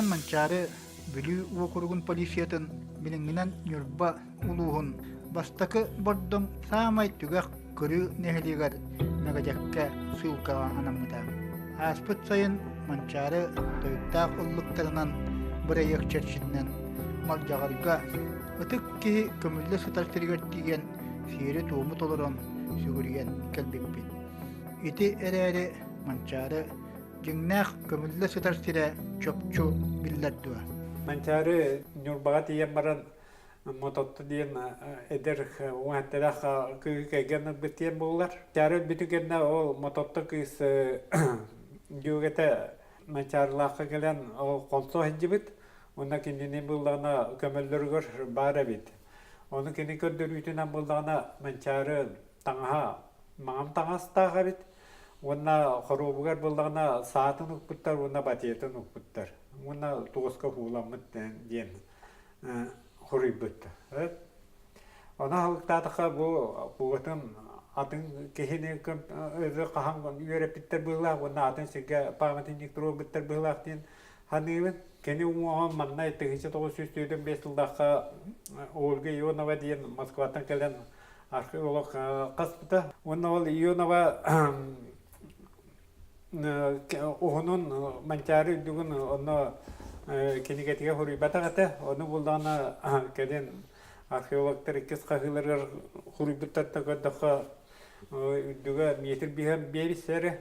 Манчаары Бүлүү уокуругун полициятын билиҥҥинэн Ньурба улууһун бастакы Бордоҥ саамай түгэх кырыы нэһилиэгэр Мэгэдьэккэ сыылкаҕа анаммыта. Ааспыт сайын Манчаары тойуктаах ыллыктарынан бырайыак чэрчитинэн Малдьаҕарга ытык киһи көмүллэ сытар сиригэр тиийэн сиэри-туому толорон сүгүрүйэн кэлбиппит. Ити эрээри Манчаары дьиҥнээх көмүллэ сытар сирэ чопчу биллэр дуо? Манчаары Ньурбаҕа тиийэн баран Мототто диэн эдэр уҥаттарах кыыһы кэргэн ылбыт диэн буолар. Манчаары өлбүтүн кэннэ ол Мототто кыыс дьүөгэтэ Манчаарылаахха кэлэн ол холсо сылдьыбыт. Уонна кинини буллаҕына көмөллөрүгэр баар эбит. Ону кини көрдөрүүтүнэн буллаҕына Манчаары таҥаһа маҥан таҥастаах эбит уонна хоруобугар буоллаҕына саатын укпуттар уонна батиятын укпуттар уонна туоска ууламмыт диэн хоруйбут. Ону аһылыктаатахха бу кугатын атын киһини хаһан үөрэппиттэр быһыылаах уонна атын сиргэ памятник туруорбуттар быһыылаах диэн саныыбын. Кини уҥуоҕун манна 1945 сыллаахха Ольга Ионова диэн Москваттан кэлэн археолог хаспыта. Уонна ол Ионова уһунун Манчаары үрдүгүн онно кинигэтигэр суруйбатах этэ. Ону буллаҕына кэлин археологтар иккис хаһыыларыгар суруйбуттартан көрдөххө үрдүгэ метр биһэн биэрис эрэ.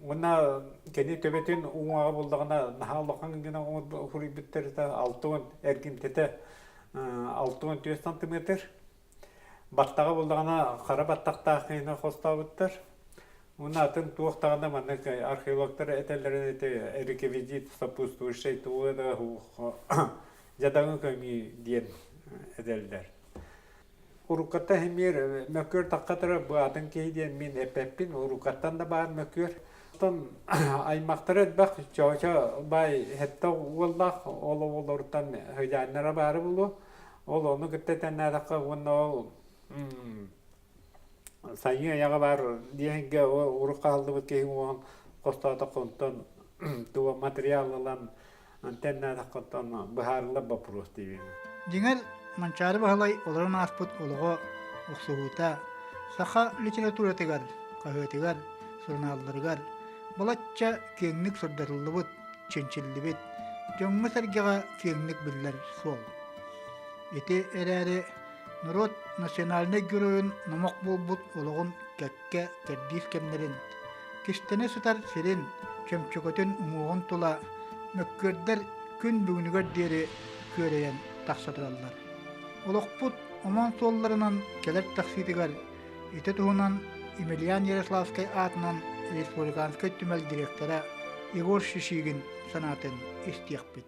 Уонна кини төбөтүн уҥуоҕа буллаҕына наһаа улахан гына суруйбуттар этэ 60 эргимтэтэ 64 сантиметр. Баттаҕа буллаҕына хара баттахтаах киһини хостообуттар. Уонна атын туох даҕаны маннык археологтар этэллэрин ити реквизит сопутствующий тугу да дьадаҥы көмүү диэн этэллэр. Уруккаттан эмиэ мөккүөр таххатара бу атын киһи диэн мин эппэппин, уруккаттан да баар мөккүөр. Оттон аймахтара элбэх, чоочо баай сэттэ уоллаах, ол оҕолоруттан сыдьааннара баара буолуо. Ол ону кытта тэннээтэххэ уонна ол сайыы айаҕа баар диэһингэ урут хааллыбыт киһи уоһун хостоотоххо онтон туга материал ылан Антеннаатахха оттон быһаарыллар боппуруос диибин. Дьиҥэр, Манчаары Баһылай олорон ааспыт олоҕо, охсуһуута саха литературатыгар, хаһыатыгар, сурунаалларыгар балачча киэҥник сырдатыллыбыт, чинчиллибит, дьоҥҥо-сэргэҕэ киэҥник биллэр суол. Ити эрээри норуот национальнай геройун номох буолбут олоҕун кэккэ кэрдиис кэмнэрин, кистэнэ сытар сирин чөмчөкөтүн уҥуоҕун тула мөккүөрдэр күн бүгүнүгэр диэри күөрэйэн тахса тураллар. Олохпут омоон суолларынан кэлэр тахсыытыгар ити туһунан Емельян Ярославскай аатынан республиканскай түмэл директора Егор Шишигин санаатын истиэхпит.